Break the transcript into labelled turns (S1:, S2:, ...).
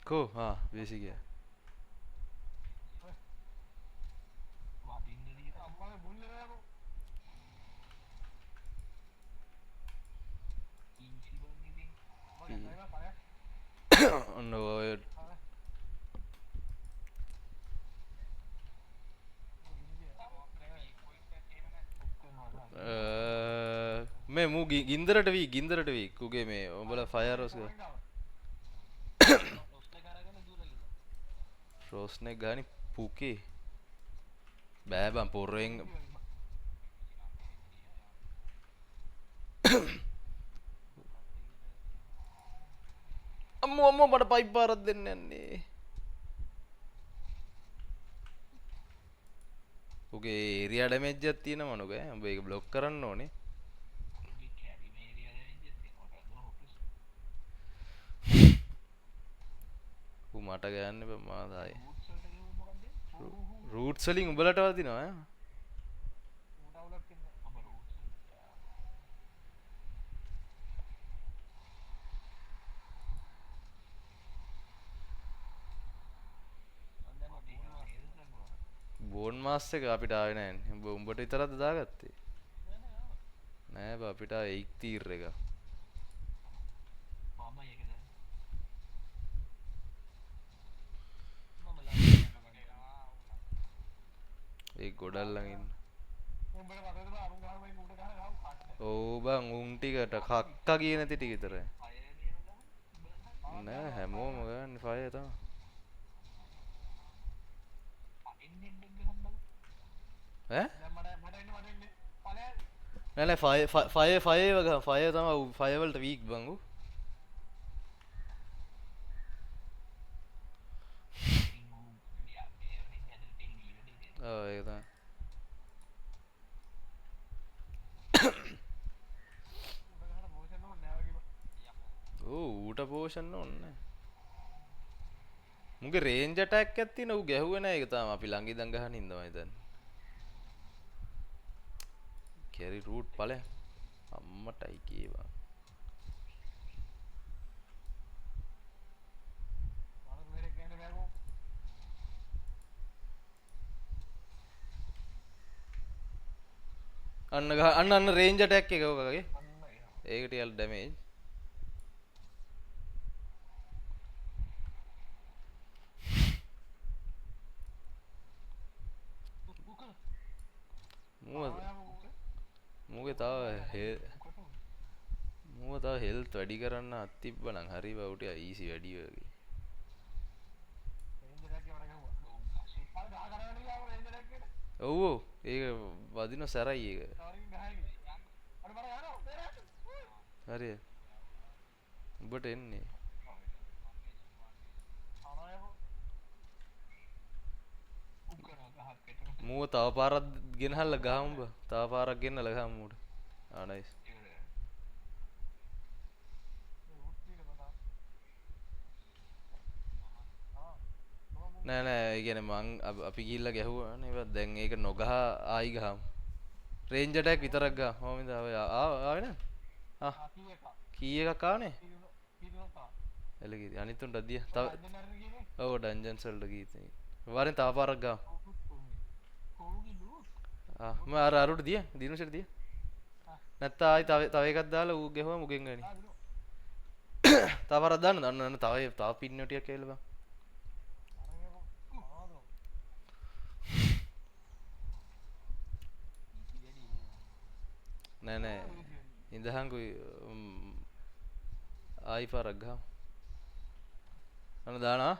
S1: කෝ ආ බේසික් එක. ඔන්න ඔය මේ මූ ගින්දරට වී, ගින්දරට වී කුගේ මේ උඹලා ෆයර් රෝස් රෝස්නෙක් ගානි පුකේ බෑ බං පොරෙන්. අම්මෝ අම්මෝ මට පයිප් පාරක් දෙන්න යන්නේ. උගේ ඒරියා ඩැමේජ් එකක් තියෙනවා නෝක ඈ. උඹ ඒක බ්ලොක් කරන්න ඕනේ. ඌ මට ගහන්න එපා මා දායි. රූට්ස් වලින් උඹලට වදිනවා ඈ. බෝන් මාස් එක අපිට ආවේ නෑනේ. උඹ උඹට විතරක්ද දාගත්තේ? නෑ බා අපිට ආවේ එයික් තීර් එක. ඒ ගොඩක් ළඟ ඉන්න. ඔව් බං උන් ටිකට කක්ක කියන ටික විතරයි. නෑ හැමෝම ගන්නේ ෆයර් තමයි. ඈ? නෑ නෑ ෆයර් ෆයර් ෆයර් වග ෆයර් තමයි ඌ ෆයර් වලට වීක් බං ඌ. ඔව් ඒක තමයි. ඔව් ඌට පෝෂන් ඕනේ නෑ. මුගේ රේන්ජ් ඇටැක් එකක් තියෙන ඌ ගැහුවේ නෑ ඒක තාම අපි ළඟ ඉඳන් ගහන හින්දා මම හිතන්නේ. කැරි රූට් ඵලයන්. අම්මටයි කීවා. අන්න ගහ අන්න අන්න රේන්ජ් ඇටැක් එක ඔකගේ. ඒක ටිකක් ඩැමේජ්. මුව මුගේ තව මුව තව හෙල්ත් වැඩි කරන්න අත් තිබ්බනම් හරි බා ඌට ඊසි වැඩි වගේ. ඔව් ඔව් ඒක වදින සැරයි ඒක. හරි උඹට එන්නේ. මුව තව පාරක් ගෙනහල්ලා ගහමු බා. තව පාරක් ගෙනල්ලා ගහමු ඌට. ආ නයිස්. නෑ නෑ ඒ කියන්නේ මං අපි ගිහිල්ලා ගැහුවා නේ බං. දැන් ඒක නොගහ ආයි ගහමු. රේන්ජ් ඇටැක් විතරක් ගහ. කොහොමද ආවේ ආවේ නෑ? ආ කී එකක් ආවනේ? එළ කිරි අනිත් උන්ට දිය. තව ඔව් ඩන්ජන්ස් වලට ගිහින්. වරෙන් තව පාරක් ගහමු. ආ මම අර අරුට දිය. දිනුෂට දිය. නැත්නම් ආයි තව තව එකක් දාලා ඌ ගැහුවම උගෙන් ගනි. තව පාරක් දාන්න. අන්න අන්න තව තව පින්න ටිකක් ඇවිල්ලා බං. නෑ නෑ ඉඳහන්කෝ ආයි පාරක් ගහමු. අන්න දානවා.